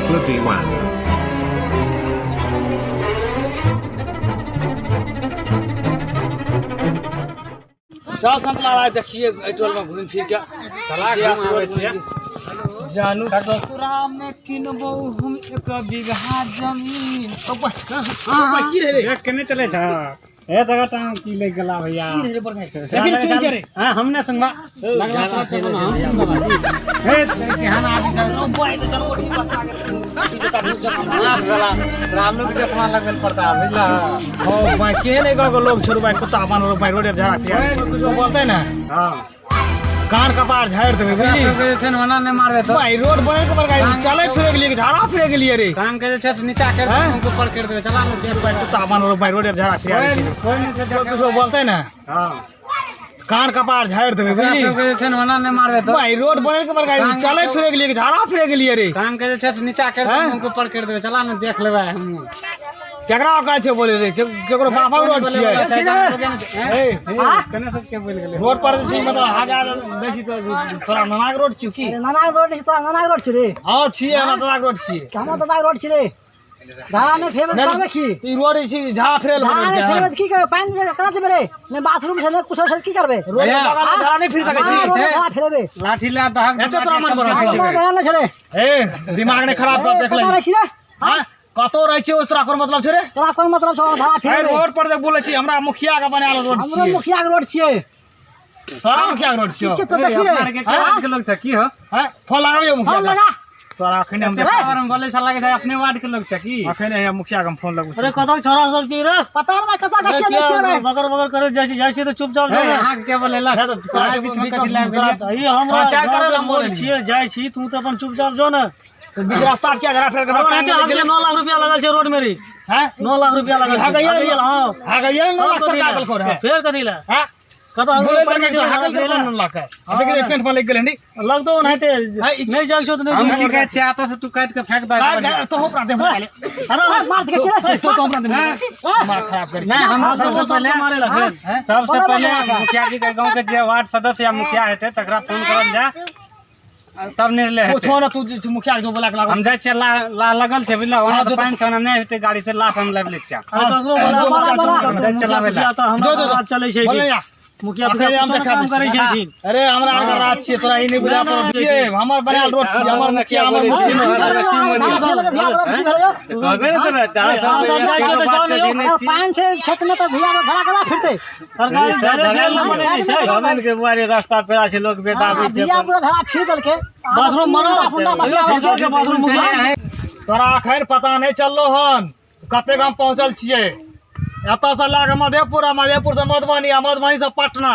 Hitler Diwan. चल संतलाल आइ देखिए एहि टोल में घूमि फिर के चला घूम आबै छियै। जानू ससुरा में किनबो हम एक बीघा जमीन। ओ बस, ओ बस, की रे रे? देख केने चलै छ हे जगह टांग की ले गेला भैया। की रे रे बड़ भाई? देखी रे, सुन के रे। हां हमने सुनबा लगला तरफ से बोलो, हम सुनबा। हे केहन आदमी छ ओ भाई तो चलो ठीक बच्चा के सीधे काटू चल। माफ गला रामलू के चश्मा लगबे पड़ता बुझला। ओ भाई केहन एगो गो लोग छोड़ू भाई कुत्ता बानर लोग भाई रोडे पर झड़ा फिरा कुछ बोलते ना। हां कान कपार झाड़ देबे एकरा बुझली। सबके जे छै ने ओना नहि मारबे तो भाई रोड बने के बड़का चले फिरे के लिए झाड़ा फिरे के लिए रे। टांग के जे छै से नीचा कर हैं? देबै ऊपर कर देबै चला ने भाई कुत्ता बानर लोग भाई रोडे पर झाड़ा फिरा कोई छै। कोई नहि छै कोई कुछ बोलते ना। हां कान कपार झाड़ देबे एकरा बुझली। सबके जे छै ने ओना नहि मारबे तो भाई रोड बने के बड़का चले फिरे के लिए झाड़ा फिरे के लिए रे। टांग के जे छै से नीचा कर हैं? देबै ऊपर कर देबै चला ने देख लेबै हमहूँ। केकरा औकात छै बोले रे केकरो बापा के रोड छियै। ए, कने सब के बोल गेलै रोड पर जे छै मतलब आगा दै छी तऽ तोरा नाना के रोड छियौ की? अरे नाना के रोड नहीं तोरा नाना के रोड छी रे। हँ छियै, हमरा दादा के रोड छियै। कि हमर दादा के रोड छी रे। झाड़ा नहि फेरबै तऽ करबै की? ई रोड जे छै झाड़ा फिरे लए झाड़ा बनल नहि छै। फेरबै तऽ की करबै? पानि मे केना जेबै रे? नहि बाथरूम छै नहि कुछो छै, की करबै? रोड के बगल मे झाड़ा नहि फिर सकै हाँ, छी। रोड मे झाड़ा फेरेबै। लाठी लए दहक एते तोरा मन बना छौ। हमर बयान नहि छै रे। ए दिमाग नहि खराब कर ए, देख कतऽ ले। रहै छी रे? हाँ कतौ रहै छियै ओस तोरा कोन मतलब छै रे? तोरा कोन मतलब छौ झाड़ा ए फेरेबै? रोड पर जे बोलै छी हमरा मुखिया के बनायल रोड हमरो छियै। मुखिया के रोड छियै। तोरा मुखिया के रोड छियौ? की छै तो देखी रे। के वार्ड के लोग छै की हो? हैं फोन लगाबियौ मुखिया फोन के। लगा। तोरा अखने हम एते पावर में बोलै छै लागै छै अपने वार्ड के लोग छै की? अखने हे मुखिया के हम फोन लगबै अरे छी। कतौ छोरा सब छी रे। पता नहि कतऽ के छियै, नहि छियै रे। बगर बगर करे जाइ छी, जाइ छी तऽ चुपचाप हे जाउ ने। अहाँ के के बोलेलक? नहि तऽ तोरा तोरा बीच में कथी लाबि तोरा गेलियै? ई हमरा पंचायत गाँव करे के लए हम मोर बोलै छी। छियै, जाइ छी तू तऽ अपन चुपचाप जो ने। तऽ बीच रास्ता पर किया झड़ा फिरे के और हेतै आब जे 9 लाख रुपया लगल छै रोड मे रे। हैं 9 लाख रुपया लगल छै। हगैया हगैया, हाँ। हगैया 9 लाख तब कथी सरकार लए? देलको रहे। फेर कथी लए? हैं कतऽ बोलै हमरो लगे परमिशन हगल लगल देलको छै। 9 लाख है। देखि टेंट पर लागि गेलै नी। लगतौ ओनाहिते। हैं, ई- नहि जाइ छौ तऽ नहि हम दिही। की कहै छियै एतऽ से तू काटि के फेंक दे। तो हो प्रांत में अरे अरे, मार के छियै रे। तो तो प्रांत में दिमाग खराब करी। नहि हम आब तऽ सबसे ओ सबके पहिले मारे लग सबसे पहिले मुखिया जी के गांव के जे वार्ड सदस्य या मुखिया हेतै तकरा फोन करल जाय तब निर्णय हेतै। पूछो ना तू जे मुखिया के जो बोला के लागो। हम जाइ छियै ला ला लगल छै बुझलह ओना हाँ, तऽ जो- पानि छै ओना नहि हेतै गाड़ी से लाश हम लाबि लै छियै। अरे ककरो बोला जो बोला बच्चा बोला जो मुखिया चलाबै ला। तुखिया तऽ हमरा जो, जो, जो। राज चलै छै बोले या मुखिया अखने तुखिया हम कुछो ने देखा काम दै करै छियै। छथिन। अरे हमरा आर के राज छियै तोरा ई नहि बुझा पड़ल छियै। हमर बनायल रोड छियै हमर मुखिया हमर मुखिया। कहबे ने करै अहाँ सब जाइ छियै तऽ जाउ ने यौ। पानि छै खेत मे तऽ धिया धरा केना फिरतै? सरकारी घरे गेल ने बनेने छै। रास्ता पेरा छै लोक बेताबै धिया पुता धरा फिर देलकै। बाथरूम बनाओ। पुंडा बतियाबै छै। भीतर के बाथरूम मुखिया। तोरा अखन पता नहि चललो हन कतेक हम पहुँचल छियै। एतऽ से लए कऽ मधेपुर आ मधेपुर से मधुबनी आ मधुबनी से पटना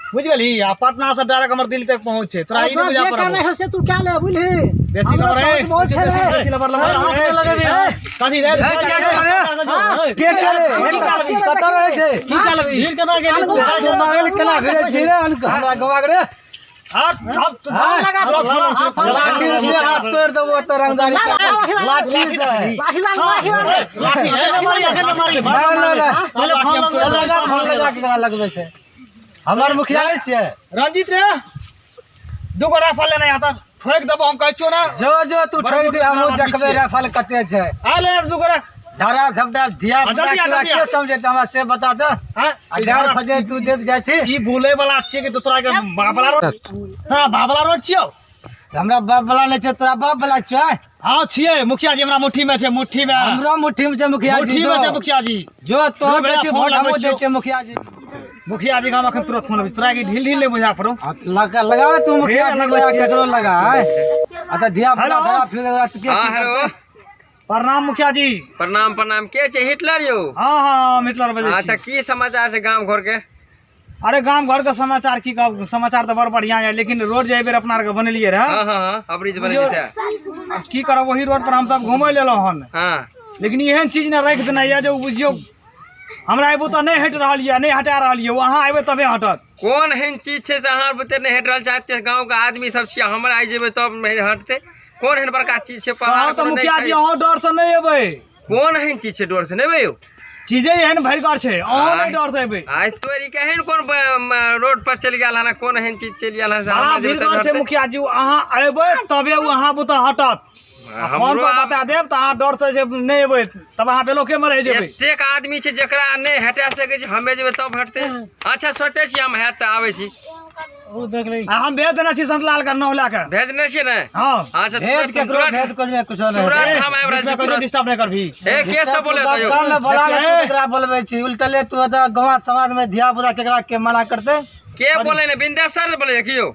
बुझि गेलही आ पटना से डायरेक्ट हमर दिल्ली तक पहुँच छै। तोरा ई तोरा नहि बुझा जे पड़ल। करना है से तू क्या ले बुझली? बेसी हमरो लबर है पहुँच बहुत छै रे। बेसी लबर लबर हाथ नहि लगेबही। कथी रे के छै रे? कतऽ रहै छै? की कहलबी? भीड़ केना गेली तू? मांगल केना भेजै छी रे हमरा गवा के रे? हाथ हाथ लगा दे। हाँ, फोन लगा। लाठी से हाथ तोड़ि देबो ओतऽ रंगदारी के। लाठी से। लाठी लाग, लाठी लाग। लाठी एखन नहि मारी, एखन नहि मारी। नहि, नहि, नहि। पहिले फोन लगबै। लगा फोन लगा केकरा लगबै छै? हमर मुखिया नहि छियै? रंजीत रे दूगो राइफल लेने आता ठोक देबो हम कहै छियौ ना। जो जो तू ठोक दे हमहूँ देखबै राइफल कते छै। आ ले दूगो रे झड़ा झपटा धिया पुता जल्दी आ, तोरा जल्दी आ। के समझेतै हमरा से बता दे। हाँ आ घर फजे तू देत जाइ छी। ई भूले वाला छियै कि तोरा के बाबला रोड तोरा बाबला रोड छियौ? हमरा बाप वाला नहि छै तोरा बाप वाला छै। हाँ छियै मुखिया जी हमरा मुट्ठी में छै मुट्ठी में। हमरो मुट्ठी में छै मुखिया जी। मुट्ठी में छै मुखिया जी। जो तो जो दै छी फोन वोट लगबै हमहूँ दै छियौ। छियै मुखिया जी। मुखिया जी के हम अखन तुरंत फोन लगबै छी। तोरा के ढील ढील नहि बुझा पड़ौ। हाँ, लगा लगा तू मुखिया जी लगा केकरो लगा आ तऽ धिया पुता हेलो। धरा फिर लगा के हाँ हेलो प्रणाम मुखिया जी। प्रणाम प्रणाम। के छै हिटलर यौ? हाँ हाँ हम हिटलर बजै छी। अच्छा की समाचार छै गाम घर के? अरे गाम घर के समाचार की कहब, समाचार तऽ बड़ बढ़िया है लेकिन रोड जे एहि बेर अपना आर के बनेलियै रहे। हाँ हाँ हाँ अबरीज बनेलियै से। आब की करब ओही रोड पर हमसब घूमै लेलहुँ हन। हाँ लेकिन एहन चीज ने राखि देने यऽ जे ओ बुझियौ हमरा एबो तऽ नहि हटि रहल यऽ नहि हटा रहल यऽ ओ अहाँ एबै तबे हटत। कोन एहन चीज छै से अहाँ बुते नहि हटि रहल छै? एते गाँव के आदमी सब छियै हमरा आबि जेबै तब नहि हटतै। कोन एहन बड़का चीज छै? पहाड़ अहाँ तऽ कोनो नहि मुखिया जी छै। अहाँ डर से नहि एबै। कोन एहन चीज छै डर से नहि एबै यौ? चीजे एहन भरिगर छै, अहाँ नहि डर से एबै। आइ तोरी केहन कोन रोड पर चलि गेल हन, कोन एहन चीज चलि गेल हन से बड़ा हमरा जेबै भीड़गर तब छै हटतै। मुखिया जी, अहाँ एबै तबे ओ अहाँ बुते हटत। आ फोन हमरो पर बता देब तऽ अहाँ डर से जे नहि एबै तब अहाँ बेलोके मे रहि जेबै। एतेक आदमी छै जकरा नहि हटा सकै छै, हमे जेबै तब हटतै। अच्छा सोचै छी हम, हैत तऽ आबै छी। ओ देख ले। आ हम भेज देने छी संतलाल के नाव लए के। भेजने छियै ने? हँ। अच्छा भेज तुरंत केकरो तुरंत भेज कुछ नहीं, कुछो नहीं। तुरंत हम आबि रहल छी, तुरंत। डिस्टर्ब नहि करबी। ए के सब बोले तू यौ? दफ्तर ने बोला ले, तू केकरा बोलबै छी? उल्टले तू एतऽ गाँव समाज में धिया पुता केकरा के मना करते? के बोले ने, बिंदेश्वर बोले की यौ?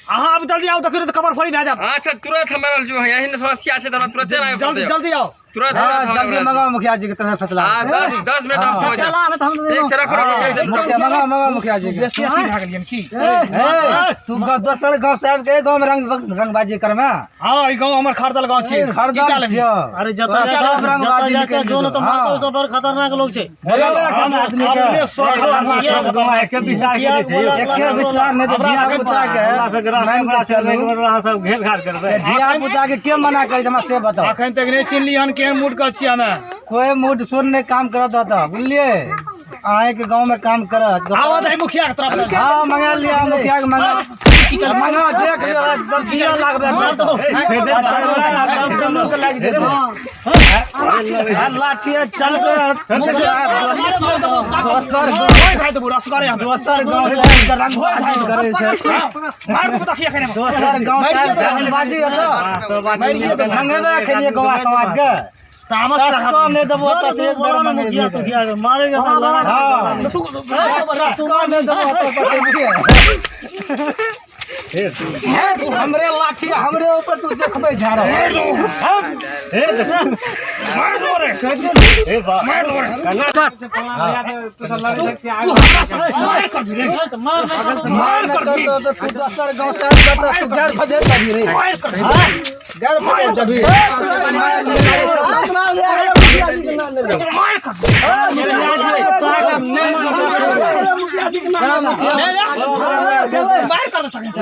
अहाँ आब जल्दी आउ, देखियौ तऽ कबर फोड़ी भए जायत। अच्छा तुरंत हम आबि रहल छी, एहन समस्या छै तऽ हमरा तुरंते आबि जल्दी पड़तै। जल्दी आउ। तुरंत हाँ तुरंत हम जल्दी आबि रहल छी। मंगाओ मुखिया जी के, तবে फैसला हाँ हेतै। 10 मिनट हम पहुँच जायब। चला तऽ हम ठीक छै, रखो रखो, चलि चलि। मुखिया मंगाओ, मंगाओ मुखिया जी के। बेसी अथी भए गेलियनि की? हे, तू दोसर गाँव से आबि के गाँव में रंग रंगबाजी करमे? हँ, ई गाँव हमर खरदल गाँव छियै। की कए खरदल लेबही? छियौ। अरे जतऽ तोरा जाइ सब छै, रंगबाजी जतऽ जाइ छै निकलि जो ने जेतौ। तऽ मारतौ, सब बड़ खतरनाक लोग छै। बोलाबै एखन आदमी के। अपने सब खतरनाक छै। एके विचार के छै यौ। एके विचार नहि तऽ धिया पुता के मानि के चलू। सब घेर घार करबै। धिया पुता के के मना करै छै हमरा से बताउ। अखन तक नहि चिन्हली हन केहन मूड के छियै हमे। कोई मूड सुन नहि काम करत होता, बुझलियै? अहाँके गाँव में काम करत। आबऽ दही मुखिया के तोरा बोला। हाँ मंगा लिया मुखिया के, मंगा मंगा, देख लियो तब दिया लागबे तब दुनू के लागि जेतै। आ लाठी चलते दोसर ओइ भाइ देबौ रसगरे हमे। दोसर गाँव से आबि कऽ रंगबाजी करै छै। मारि देबौ देखिए एखन। दोसर गाँव से आबि कऽ रंगबाजी होतौ। मंगेबै अखन गाँव समाज के? तामस टसको नहि देबो ओतऽ से, एक बेर बोला ना मुखिया मंगेबी। तुखिया के मारेगा तो लगा। हाँ टसको नहि देबो ओतऽ से, बुझलियै? हमरे लाठी हमरे ऊपर तू देखबै झाड़ो। मार मार न करतो तऽ तू दोसर गाँव से आबि कऽ तऽ तू गैर फजैत देबही रे। हाँ? गैर फजैत देबही। मार नहि करै छौ। मुखिया जी के तोरा के नहि मानतौ। मारि कर दे तखन से।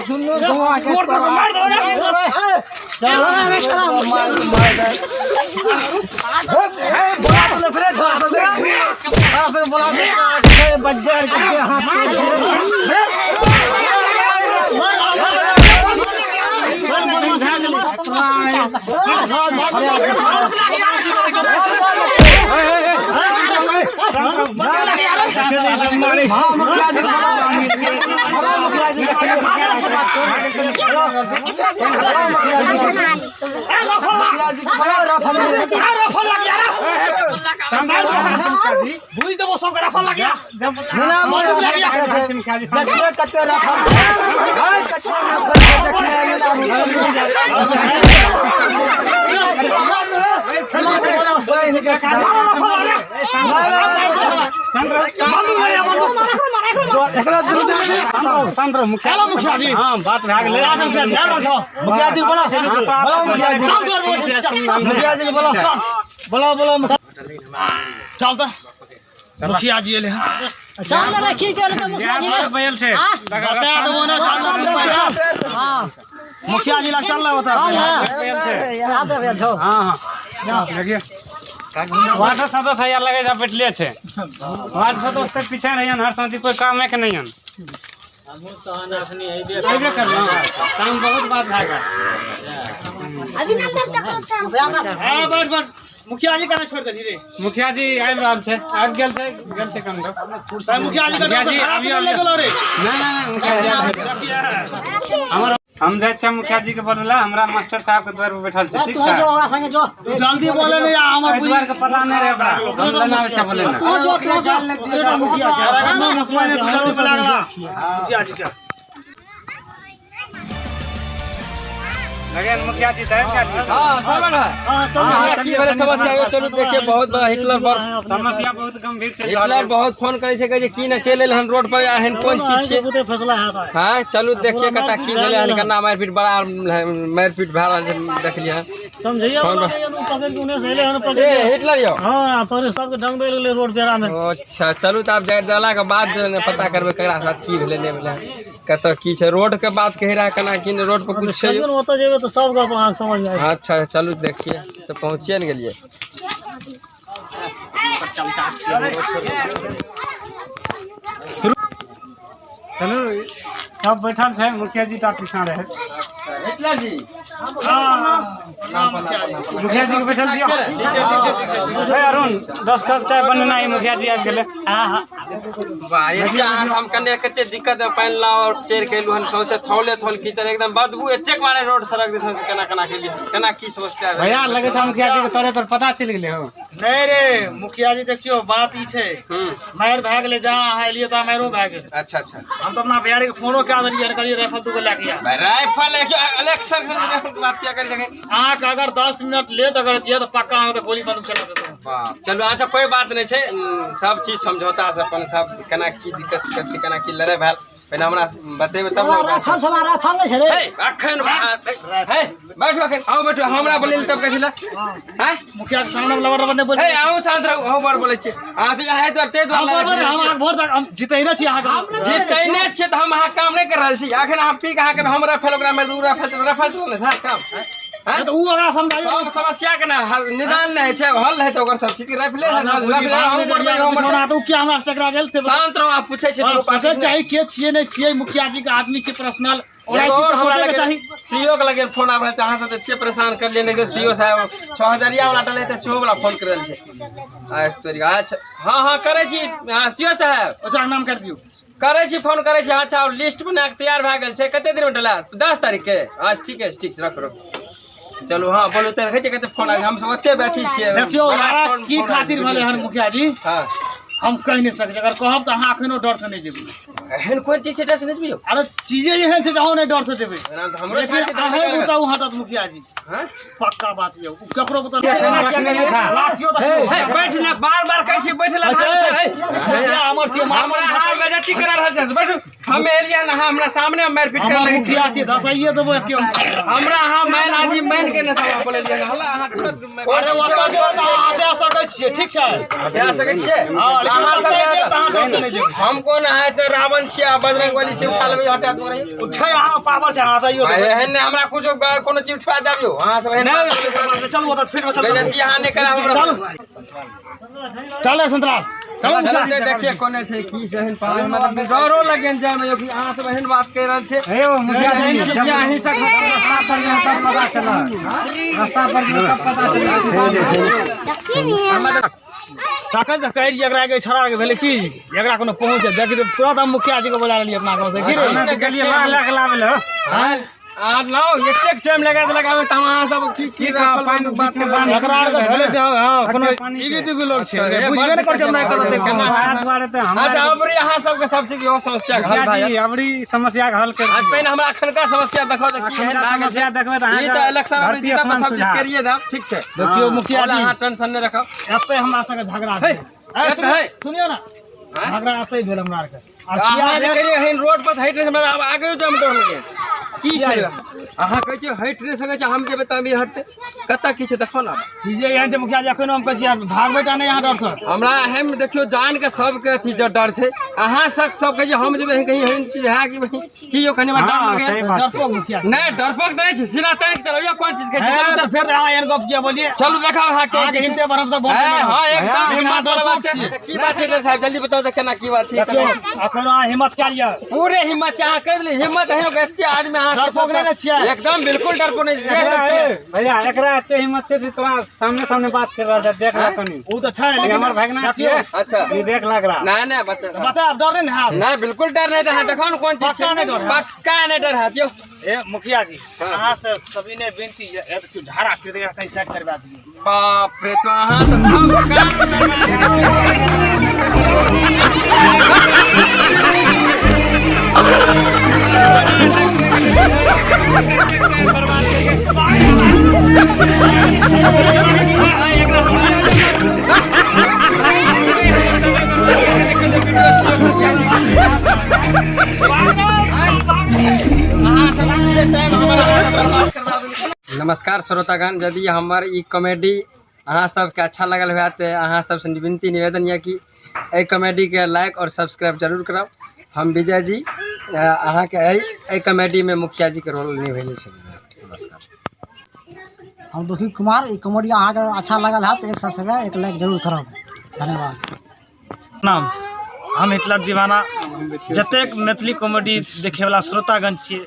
दुनू गाँव के मारि देबौ रे। बोला तो नसरे छोड़ा सब छोड़ा सब बोला तो बज्जर के हाथ हाँ मुखिया जी बोला, मुखिया जी बोला, मुखिया जी मुखिया जी बोला, रफल रफल लग गया रे। भुज देबो सबके, रफल लग गया। ना देखिए कते रफल हाय, कते रफल देखने। बंदूक ले आ, बंदूक। एकरा दुनू शांत रहो मुखिया। हेलो मुखिया जी। हाँ बात भए गेलै। मुखिया जी, आराम से। मुखिया जी बोला, बोला मुखिया जी, चल तोर बोल, चल। मुखिया जी बोला, बोला बोला। चल तऽ मुखिया जी एले हन। चल रे, की चल रे मुखिया जी रे? बैल छै। बता देबो ने, चल चल चल। हाँ मुखिया जी लग चल रहा होता। याद है छौ। हाँ हाँ देखिए वार्ड सदस्य यार लगे जा बैठले छै। वार्ड सदस्य के पीछे रहियन हर समय, कोई काम के नहीं हन। अइबे करलहुँ, काम बहुत बात भए गेल। हाँ बैठ बैठ, मुखिया जी केना छोड़ि देलही रे? मुखिया जी आबि रहल छै, आबि गेल छै, गेल छै कन। तैं मुखिया जी के मुखिया जी, खराब अभी- ले गेलो रे। नहि नहि नहि, मुखिया जी आबि गेल। देखिए। हमर हम जाइ छियै मुखिया जी के बोलला, हमरा मास्टर साहब के द्वार पर बैठल छै। ठीक तू छै जो ओकरा संगे जो। जल्दी बोले नहीं हमर एहि द्वार के पता नहि रहै ओकरा, हम लेना आबै छियै बोले ने। तू जो, तू जो। मुखिया जी तू जल्दी बोला गेला मुखिया जी के। लगे मुखिया जी तऽ आबि गेल। हाँ समझ है। हाँ चल। हाँ, की भेलै समस्या यौ? चलू देखिए, बहुत बड़ा हिटलर पर समस्या बहुत गंभीर चलि रहल हिटलर बहुत फोन करै छै, कहै छै की ने चलि एल हन रोड पर, एहन कोन चीज छै? बहुते फैसला हैत आइ। हाँ चलू देखिए कता की भेलै हन, केना मारिपीट, बड़ा मारिपीट भए रहल छै, देखलियै हन। समझैया फोन वाला पर- नहीं हन, उ पकड़ के उन्ने से एलै हन, पकड़ ए के। हिटलर यौ। हाँ पर सबके डंगबे गेलै रोड पेरा में। अच्छा चलू तऽ आब जाय देलाके बाद ने पता करबै ककरा साथ की भेलै नहि भेलै। कतऽ की छै रोड के बात कहि रहा केना की नहि रोड पर कुछ छै चलियौ ने ओतऽ जेबै तऽ सब गप अहाँके समझ मे आबि अच्छा चलू देखिए तऽ पहुँचिए ने गेलियै। चलू सब बैठल छै, मुखिया जी टा पीछा रहे। जी मुखिया जी के बैठल दियौ। हे अरुण, 10 कप चाय बनेना है, मुखिया जी आबि गेलै। हाँ हाँ वाह, एते अहाँ हम कने कते दिक्कत में पानि लाओ और चढ़ि के एलहुँ हन, सौंसे थौले थौल कीचड़ एकदम बदबू एतेक मारे रोड सड़क दिसन से केना केना केलियै, केना की समस्या भेलै? भैया लगे छै मुखिया जी के तोरे तोर पता चलि गेलै हो। नहि रे मुखिया जी, देखियौ बात ई छै, मारि भए गेलै, जहाँ अहाँ एलियै तहाँ मारियो भए गेल। अच्छा अच्छा। हम तऽ अपना भैयारी के फोनो कए देलियै, कहलियै राइफल दूगो लए के आ। भाई राइफल इलेक्शन से राइफल के बात किया करै छथिन? अहाँके अगर 10 मिनट लेट अगर अतियै तऽ पक्का अहाँ तऽ गोली बंदूक चला देतहुँ। वाह, चलू अच्छा कोई बात नहीं छै, सब चीज समझौता से अपन सब केना की दिक्कत छै, केना की लड़ाई भेल पहिने हमरा बतेबै तब ने। राइफल सब राइफल नहि छै रे। हे अखन हे बैठो, अखन आउ बैठो, हमरा बोलै तब कथी ला हैं? मुखिया के सामने लबर लबर नहि बोलै। हे आउ शांत रहू, अहूँ बड़ बोलै छी अहाँ से यहाँ दुआर ते हम दुआर बोलबै हम अहाँके वोट हम जीतै नहि छी अहाँके। जीतै नहि छियै तऽ हम अहाँ काम नहि कर रहल छी। अखन अहाँ पी के अहाँके हम राइफल ओकरा मारि दू, राइफल राइफल चलो ने सर काम। तऽ उ ओकरा समझाइयो। सब समस्या के ना निदान नहि होइ छै, हल होइ छै ओकर सब चीज के राइफले तऽ उ किया हमरा से टकरा गेल से शांत रहू। आप पूछै छियै सोचै चाही के छियै नहि छियै, मुखिया जी के आदमी छियै पर्सनल। सीओ के लगे फोन आबि रहल छै, अहाँ सब एते परेशान करलियै ने, सीओ साहब 6000 वाला डलै तऽ सेहो वाला फोन कर रहल छै। अच्छा हाँ हाँ करै छी सीओ साहब, ओकरा नाम कर दियौ। करै छी फोन करै छी। अच्छा लिस्ट बना के तैयार भए गेल छै, कते दिनमे डला? 10 तारीख के। अच्छा ठीक है, ठीक छै, रखू रखू चलू। हाँ बोलू तऽ देखै छियै कते फोन आबि, हमसब ओते अथी छियै। देखियौ की खातिर भेलै हन मुखिया जी, हाँ हम कहि नहि सकै छी, अगर कहब तऽ अहाँ अखनो डर से नहि जेबै। एहन कोन चीज छै डर से नहि जेबै? अरे चीजे एहन छै जे अहूँ नहि डर से जेबै। हमरो अहें हटत मुखिया जी, पक्का बात यौ, ककरो बता बैठ ना, बार बार कहै छी बैठ ला। हमरा हाल बेइज्जती करा रहल छै, बैठू। हम एलियै ना, हमरा सामने मारि पीट कर लगै मुखिया जी, धसाइए देबै केओ हमरा। अहाँ मैन आदमी मैन के ने सब बोललियै हल्ला अहाँ तुरंत। अरे ओतऽ जेबै तऽ अहाँ हटा सकै छियै, ठीक छै, हटा सकै छियै। हम कोन अहाँ एते रावण छियै आ बजरंगबली छियै, उठा लेबै हटा देबै। ओ छै अहाँ पावर छै, अहाँ हटाइयो देबै। एहन नहि हमरा कुछो कोनो चीज उठा देबियौ अहाँ सब एहन नहि। चलू ओतऽ फील्ड मे चलू, बेइज्जती अहाँ नहि कराबू हमरा। चलू चल संतलाल चलू, चलू देखिए कोने छै की छै एहन पावर, मतलब डरो लगे जाय में कि अहाँ सब एहन बात कहि रहल छियै। हे मुखिया जी, अहीं सब रास्ता पर जे तब पता चलल, रास्ता पर जे तब पता चलल। तखन से कहै रहियै एकरा के छड़ा के भेलै की एकरा कोनो पहुँच देखी तुरंत हम मुखिया जी के बोला लेलियै अपना गाँव से की रे। गेलियै लाख लाख लाबै लए। हां आ लाओ एतेक टाइम लगा देलक आब तऽ अहाँ सब की की बात एकरा आर के भेलै छै। हां कोनो इगी दुगी लोग छै, बुझबे नहि करै छै हमरा एकर केना। अच्छा अबरी अहाँ सबके सब चीज इहो समस्या के हल भए जी, अबरी समस्या के हल कर। आज पहिने हमरा अखनका समस्या देखो तऽ की एहन भए गेल समस्या देखबै तऽ ई तऽ इलेक्शन अबरी जीतब तऽ सब चीज करिए देब, ठीक छै। देखियौ मुखिया जी, अहाँ टेंशन नहि रखब। एते हमरा संगे झगड़ा भेल, सुनियौ ना, झगड़ा एते भेल हमरा आर के। अहाँ जे कहियै एहन रोड पर हटि नहि हमरा आब आगे जाम डर लगे की छै। अहाँ कहै छियै हटि नहि सकै छै, हम जेबै तऽ हटतै कतऽ की छै देखो ना। चीजे एहन छै मुखिया जी, अखनो हम कहै छियै भागबै टा नहि अहाँ डर से। हमरा एहन देखियौ जान के सबके अथी जे डर छै, अहाँ सब सब कहै छियै हम जेबै कहीं एहन चीज है कि की यौ कनी हमरा डर लगे। नहि डरपोक तऽ नहि छै, सीना तानि के चलबियौ कोन चीज कहै छै तऽ फेर अहाँ एहन गप किया बोलियै। चलू देखाउ अहाँ कोन चीज हिम्मते पर हम सब वोट। हां एकदम हिम्मत वाला बात छै। की बात छै साहब जल्दी बताउ तऽ केना की बात छै। अखनो अहाँ हिम्मत कए लिअ, पूरे हिम्मत छै। अहाँ कहि देलियै हिम्मत है एते आदमी अहाँ डरपोक नहि छियै, एकदम बिल्कुल डरपोक नहि छियै भैया। एकरा एते हिम्मत छै तोरा सामने सामने बात कर रहल छै, देख ला कनी उ तऽ छै, लेकिन हमर भागना छियै। अच्छा ई देख ला एकरा। नहि नहि बच्चा बताब डर नहि हैत। नहि बिल्कुल डर नहि, अहाँ देखो ने कोन चीज छै, पक्का नहि डर हैत यौ। ए मुखिया जी, अहाँ से सभी ने विनती है तो झाड़ा फिर देगा कहीं सेट करवा दिए। बाप रे, तो अहाँ तो सब काम नमस्कार श्रोतागण, यदि हमर ई कॉमेडी अहाँ सबके अच्छा लगल हुए तऽ अहाँ सबसे विनती निवेदन यऽ कि एहि कॉमेडीके लाइक और सब्सक्राइब जरूर करब। हम विजय जी अहाँके एहि एहि कॉमेडीमे मुखिया जीके रोल निभेने छलियै। नमस्कार। हम दुखी कुमार, ई कॉमेडी अहाँके अच्छा लागल हैत, एक सब्सक्राइब, एक लाइक जरूर करब। धन्यवाद। नाम हम हिटलर दीवाना। जतेक मैथिली कॉमेडी देखेवला श्रोतागण छियै,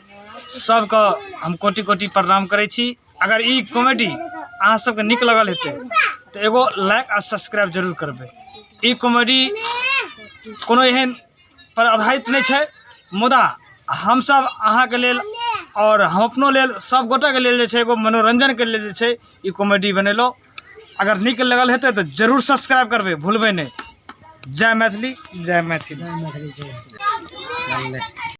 सबके हम कोटि कोटि प्रणाम करै छी। अगर ई कॉमेडी अहाँ सबके नीक लगल हेतै तऽ एगो लाइक आ सब्सक्राइब जरूर करबै। ई कॉमेडी कोनो एहन पर आधारित नहि छै, मुदा हमसब अहाँके लेल आओर हम अपनो लेल, सब गोटेके लेल जे छै एगो मनोरञ्जनके लेल जे छै ई कॉमेडी बनेलहुँ। अगर नीक लगल हेतै तऽ जरूर सब्सक्राइब करबै, भूलबै नहि। जय मैथिली, जय मैथिली। जय मैथिली, जय।